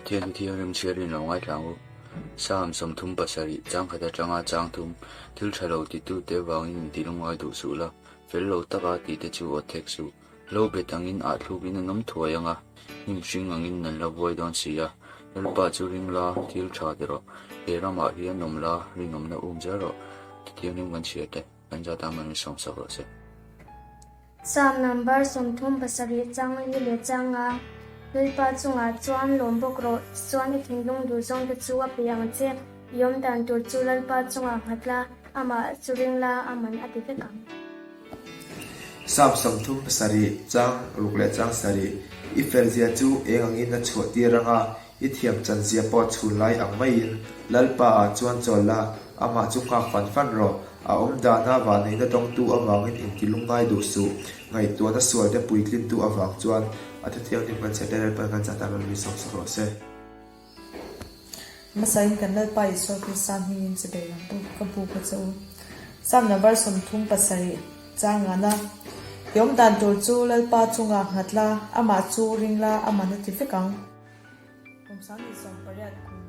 Pathian Thianghlim chhiarin lo ngaithla ang u. Psalm 37, chang khat atanga chang thum, Thil tha lo titute avangin inti lungngai duh suh la, fel lo taka tihte chu awt thek suh. Lo bet angin ah thlukin an awm thuai ang a, hnim hring angin an la vuai dawn si a. Lalpa chu ring la, thil tha ti rawh. He ramah hian awm la, rinawmna um zel rawh. Thianghlim kan chhiar te, kan zat ang an sawmsak rawh se. Psalm number 37 chang li leh chang a, Lalpa chungah chuan lawm bawk rawh, tichuan i thinlung duh zawngte chu a pe ang che. I awm dan tur chu Lalpa chungah nghat la, amah chu ring la, a man a ti vek ang. Psalm 37 chang ruk leh chang sarih, I felzia chu eng angin a chhuah tir ang a, i thiam chanzia pawh chhun lai ang maiin Lalpa ah chuan chawl la, amah chu nghak fan fan rawh. A awm dana vahneihna dawngtu avangin inti lungngai duh suh. Ngaihtuahna sualte puitlintu avang chuan a thuthianghlim kan chhete Lalpan kan chah tan mi sawmsak rawh se. Hmasain kan Lalpa Isua Krista hmingin che bei ang u, ka buk a che u. Psalm number 37 chang ngana, I awm dan tur chu Lalpa chungah nghat la, amah chu ring la, aman a ti vek ang. Kum 28 kum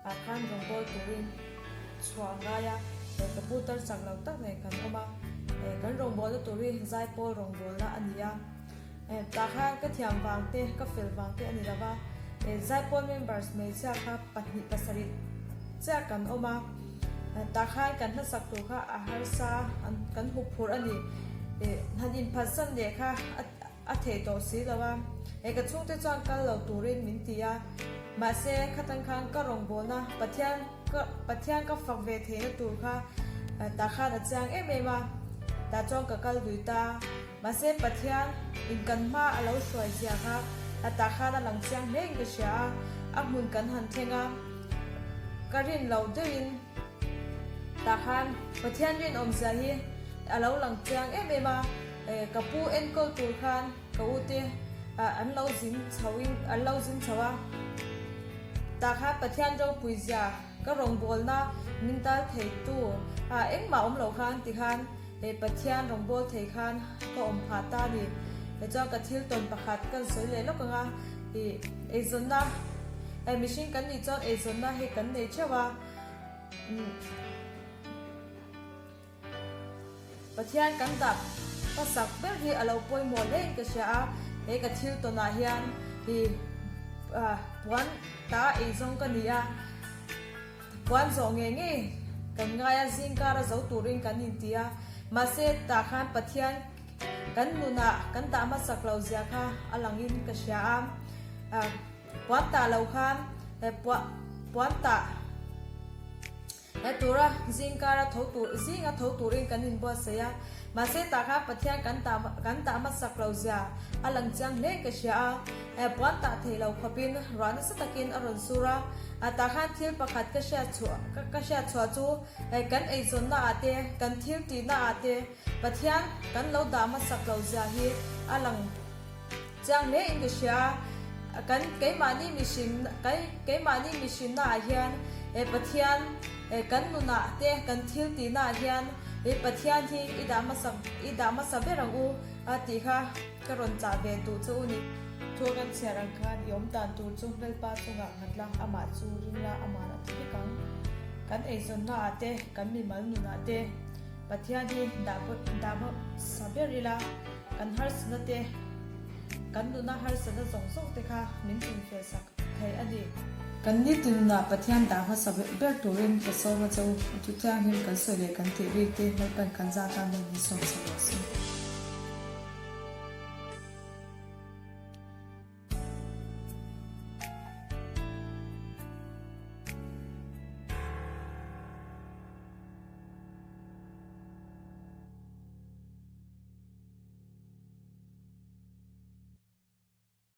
ah khan rawngbawl turin chhuah a ngai a, ka pu tar chak lo tak nen kan awm a, kan rawngbawlna tur hi zaipawl rawngbawlna a ni a, tah khan ka thiam vang te ka fel vang te a ni lo va, zaipawl members hmeichhia kha pahnih pasarih chiah kan awm a, tah khan kan hnasak tur kha a harsa kan hup phurh a ni, han inphatsan leh kha a. A thei tawh si lo a, he ka chhungte chuan kal lo turin min ti a, mahse khatan khan ka rawngbawlna Pathian ka Pathian ka fak ve theihna tur kha tah khan a chiang em em a, tah chuan ka kal lui ta, mahse Pathian in kan hma a lo hruai zia kha tah khan a lang chiang hle in ka hria a, a hmun kan han thleng a, ka rin lo deuhin tah khan Pathian rinawmzia hi a lo lang chiang em em a. Ka pu enkawl tur khan ka u te an lo zin chho in an lo zin chho a, tah khan Pathian ropui zia ka rawngbawlna min dal thei tu engmah awm lo khan ti khan Pathian rawngbâwl thei khan ka awm phah ta a ni. Chuan ka thil tawn pakhat kan sawi leh lawk ang a, ih eizawnna mihring kan nih chuan eizawnna hei kan nei theuh a. Pathian kan dah hmasak ber hi a lo pawimawh hle in ka hria a, he ka thil tawnah hian hi puan ta eizawng ka ni a, puan zawh ngei ngei kan ngai a, zingkar a zo turin kan inti a, mahse tah khan Pathian kan nunah kan dah hmasak lo zia kha a langin ka hria a, puan tah lo khan puan tah. He tura zingkara tho tur, zinga tho turin kan inbuatsaih a, mahse tah khan Pathian kan tah kan tah hmasak lo zia a lang chiang hle ka hria a, he puan tah theih lo khawpin ruah nasa takin a rawn sur a, tah khan thil pakhat ka hriat chhuah ka hriat chhuah chu he kan eizawnna ah te, kan thil tihna ah te Pathian kan lo dah hmasak lo zia hi a lang chiang hle in ka hria a, kan keimahni mihrin keimahni mihrinna ah hian he Pathian he kan nunah te kan thil tihna ah hian he Pathian hi i dah hmasa i dah hmasa ber ang u a tih kha ka rawn chah ve duh chu u ni. Thu kan chhiar ang khan i awm dan tur chu Lalpa chungah nghat la, amah chu ring la, amah a ti vek ang. Kan eizawnna ah te, kan mimal nunah te Pathian hi dah dah hmasa ber ila, kan harsatna te, kan nuna harsatna zawng zawng te kha min tumfel sak thei a ni. Kan nitin nunah Pathian dah hmasa ber turin ka sawm a che u, a chu thianghlim kan sawi leh kan tih rik te Lalpan kan zat a min sawm sak rawh se.